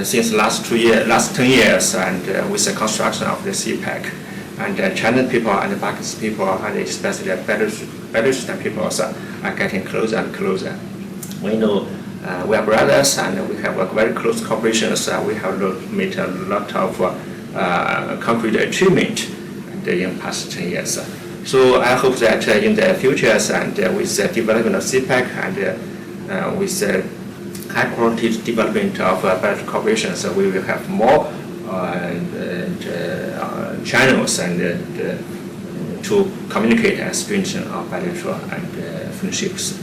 Since last two year, last ten years, and uh, with the construction of the CPEC, and uh, Chinese people and the Pakistan people, and especially the Belarusian people, are getting closer and closer. We know uh, we are brothers, and we have a very close cooperation. Uh, we have made a lot of uh, uh, concrete achievement in the past ten years. So I hope that uh, in the future, and uh, with the development of CPEC and uh, uh, with the high quality development of uh, bilateral cooperation, so we will have more uh, and, uh, channels and uh, to communicate and strengthen our bilateral and uh, friendships.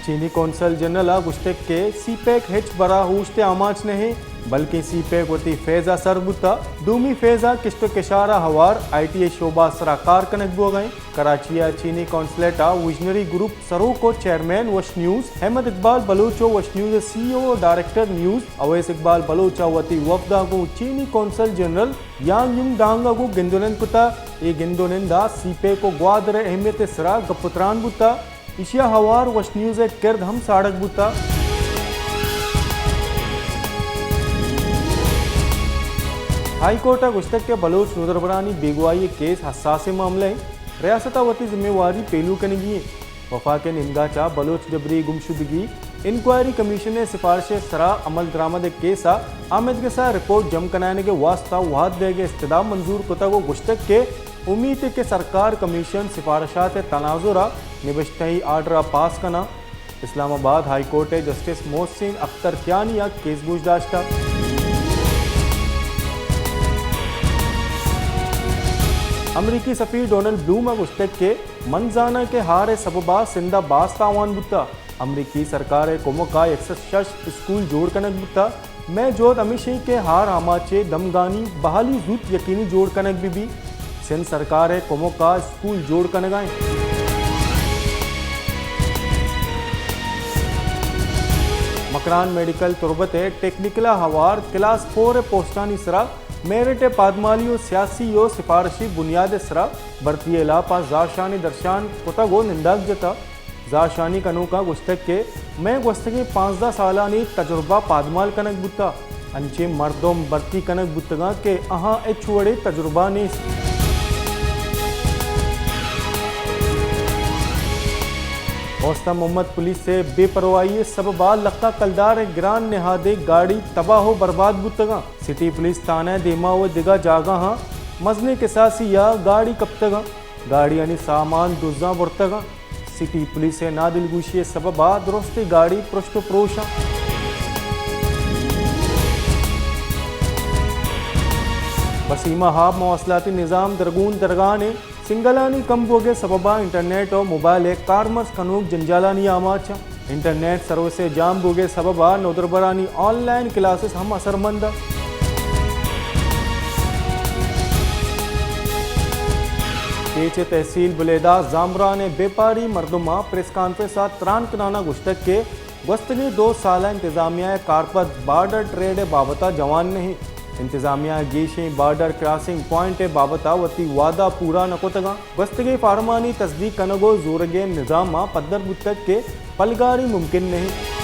چینی قونصل جنرل ء گوشتگ کہ سی پیک ہچ براہ اوشت ء آماچ نہ انت، بلکیں سی پیک وتی فیز ء سر بوتگ۔ دومی فیز ء کشت ء کشار ء ہوار آئی ٹی ء شعبہ ء سرا کار کنگ بوگ ء انت۔ کراچی ء چینی قونصلیٹ ء ویژنری گروپ سروک ء چیئرمین وش نیوز احمد اقبال بلوچ ء وش نیوز ء سی ای او ء ڈائریکٹر نیوز اویس اقبال بلوچ ء وتی وفد ء گوں چینی قونصل جنرل یانگ ینگ ڈانگ ء گوں گند ء نند کتگ۔ اے گند ء نند ء سی پیک ء گوادر ء اہمیت ء سرا گپ ء تران بوتگ۔ ایشی ء ہوار وش نیوز ء کرد ہم ساڑگ بوتگ۔ ہائی کورٹ ء گوشتگ کہ بلوچ نودربرانی بیگواہی ء کیس حساسیں معاملہ انت، ریاست ء وتی ذمہ واری پیلو کنگی انت۔ وفاق ء نیمگا چہ بلوچ جبری گمشدگی انکوائری کمیشن ء سفارش ء سرا عمل درآمد ء کیس ء آمیدگس ء رپورٹ جم کنائینگ ء واستہ وھد دیگ ء استدعا منظور کتگ ء گوشتگ کہ امیت کہ سرکار کمیشن سفارشات ء تناظر ء نبشتہی آرڈر ء پاس کناں۔ اسلام آباد ہائی کورٹ ء جسٹس محسن اختر کیانی ء کیس گوش داشتگ۔ امریکی سفیر ڈونلڈ بلوم ء گوشتگ کہ من زاناں کہ ہار ء سبب ء سندھ ء باز تاوان بوتگ۔ امریکی سرکار ء کمک ء یک سد شش اسکول جوڑ کنگ بوتگ۔ مئے جہد ہمیش انت کہ ہار آماچ ء دمگانی بحالی زوت یقینی جوڑ کنگ بہ بیت۔ سندھ سرکار ء کمک ء اسکول جوڑ کنگ ء انت۔ مکران میڈیکل تربت ء ٹیکنیکل ء ہوار کلاس فور ء پوسٹانی سرا میرٹ ء پادمالی و سیاسی و سفارشی بنیاد ء سرا بھرتی ء ہلاپ ء زہرشانی درشان کتگ و ننداگ جتگ۔ زہرشانی کنوکاں گوشتگ کہ مئے گوستگیں پانزدہ سالانی تجربہ پادمال کنگ بوتگ، انچیں مردم بھرتی کنگ بوتگاں کہ آہاں ہچ وڑیں تجربہ نیست۔ اوستہ محمد پولیس ء بے پرواہی ء سبب ء لقا کلدار ء گران نہادے گاڑی تباہ و برباد بوتگاں۔ سٹی پولیس تھانہ ء دیما و دگہ جاگہاں مزنیں کساسی ء گاڑی کپتگاں۔ گاڑیانی سامان دزاں برتگاں۔ سٹی پولیس ء نادلگوشی ء سبب ء درستیں گاڑی پرشت و پروش انت۔ بسیمہ ہاب مواصلاتی نظام درگون درگان انت۔ سنگلانی کم بوگ ء سبب ء انٹرنیٹ و موبائل ء کارمرز کنوک جنجالانی آماچ انت۔ انٹرنیٹ سروس ء جام بوگ ء سبب ء نودربرانی آن لائن کلاسز ہم اثرمند انت۔ کیچ ء تحصیل بلیدہ زامران ء بیپاری مردماں پریس کانفرنس ء تران کنان ء گوشتگ کہ گوستگیں دو سال ء انتظامیہ ء کارپد بارڈر ٹریڈ ء بابت ء جوان نہ انت۔ انتظامیہ ء گیشیں بارڈر کراسنگ پوائنٹ ء بابت ء وتی وعدہ پورا نہ کتگ انت۔ گوستگیں فارمانی تصدیق کنگ و زورگیں نظام ء پدر بوتگ کہ پلگاری ممکن نہ انت۔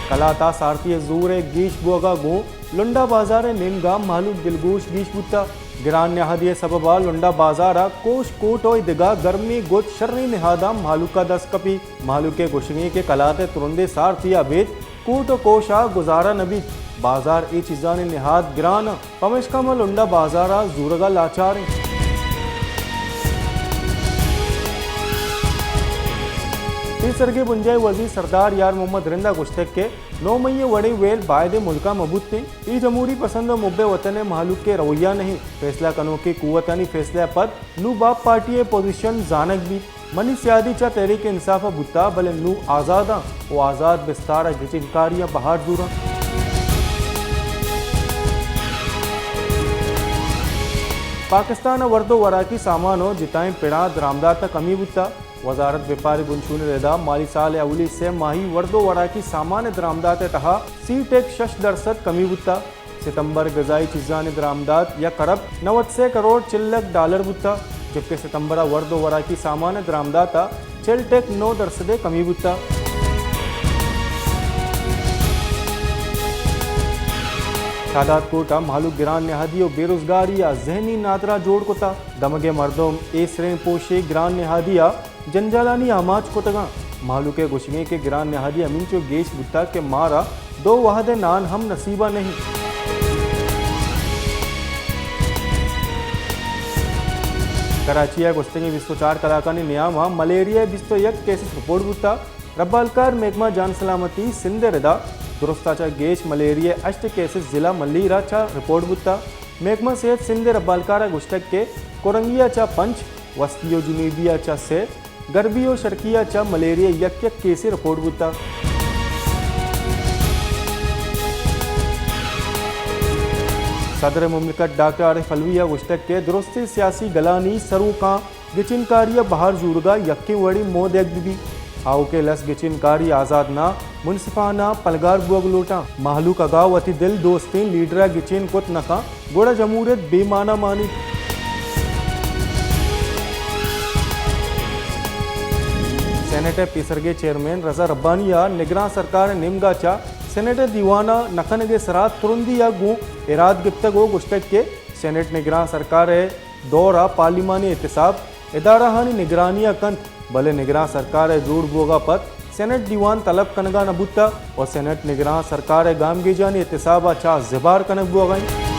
کلات ء سارتی ء زور ء گیش بوگ ء گوں لنڈا بازار ء نیمگا مہلوک دلگوش گیش بوتگ۔ گران نہادی ء سبب ء لنڈا بازار ء کوش کوٹ و دگہ گرمیں گد شریں نہاداں مہلوک ء دست کپیت۔ مہلوک ء گوشگ انت کہ کلات ء ترندیں سارتی ء ابید کوٹ و کوش ء گزارہ نہ بیت۔ بازار اے چیزانی نہاد گران انت، پمیشکا ما لنڈا بازار ء زورگ ء لاچار ایں۔ پیسرگیں بنجاہی وزیر سردار یار محمد رند ء گوشتگ کہ نو مئی ء وڑیں ویل بائد ء ملک ء مہ بوتیں۔ اے جمہوری پسند و محب وطن ء مہلوک ء رویہ نہ انت۔ فیصلہ کنوکیں قوتانی فیصلہ ء پد نوں باپ پارٹی ء پوزیشن زانگ بیت۔ منی سیادی چہ تحریک انصاف ء بوتہ، بلے نوں آزاداں و آزاد بستار ء گچینکاری ء بہار زوراں۔ پاکستان ء ورد و وراکی سامان و جتائیں پڑاں درآمدات ء کمی بوتہ۔ وزارت بیپاری بنشون ء ردا مالی سال ء اولی سہ ماہی ورد و وراکی سامان ء درآمدات ء تہا سی ٹیک شش درسد کمی بوتہ۔ ستمبر غذائی چیزانی درآمدات یک ارب نود سئے کروڑ چل لکھ ڈالر بوتہ۔ یکے ستمبر ءَ ورد ءُ وراکی سامان ءِ درآمدات ءَ چل ٹیک نو درسد ءِ کمی بوتگ۔ شہداد کوٹ ءَ مہلوک گران نہادی ءُ بے روزگاری ءَ ذہنی نادراہ جوڑ کتگ۔ دمگ ءِ مردم ایسریں پوشے گران نہادی ءَ جنجالانی آماچ کتگ اَنت۔ مہلوک ءِ گوشگ اِنت کہ گران نہادی ہمینچو گیش بوتگ کہ مارا دو وہد ءِ نان ہم نصیب ءَ نہ اِنت۔ کراچی ءَ گوستگیں بیست ءُ چار کلاکانی نیام ءَ ملیریا ءِ بیست ءُ یک کیسز رپورٹ بوتگ۔ ربالکار محکمہ جان سلامتی سندھ ءِ ردا درست ءَ چہ گیش ملیریا ءِ ہشت کیسز ضلع ملیر ءَ چہ رپورٹ بوتگ۔ محکمہ صحت سندھ ءِ ربالکار ءَ گوشتگ کہ کورنگی ءَ چہ پنچ، وسطی ءُ جنوبی ءَ چہ سے، گربی ءُ شرقی ءَ چہ ملیریا ءِ یک یک کیسے رپورٹ بوتگ۔ صدر مملکت ڈاکٹر عارف علوی ءَ گوشتگ کہ درستیں سیاسی گلانی سروکاں گچین کاری ءَ بہر زورگ ءَ یکیں وڑیں موہ دیگ بہ بیت۔ آؤکیں لس گچین کاری آزادانہ، منصفانہ پلگار بوگ لوٹاں۔ مہلوک اگاں وتی دل دوستیں لیڈر ءَ گچین کت نہ کنت، گڑا جمہوریت بے مانا مانیت۔ سینیٹ ءِ پیسرگیں چیئرمین رضا ربانی ءَ نگراں سرکار ءِ نیمگ ءَ چہ سینیٹ ءِ دیوان ءِ نہ کنگ ءِ سرا ترندی ءَ گوں ایراد گپتگ ءُ گوشتگ کہ سینیٹ نگراں سرکار ءِ دور ءَ پارلیمانی احتساب ادارہانی نگرانی ءَ کنت، بلے نگراں سرکار ءِ جوڑ بوگ ءَ پد سینیٹ دیوان طلب کنگ ءَ نہ بوتگ ءُ سینیٹ نگراں سرکار ءِ گامگیجانی احتساب ءَ چہ زبہر کنگ بوگ ءَ اِنت۔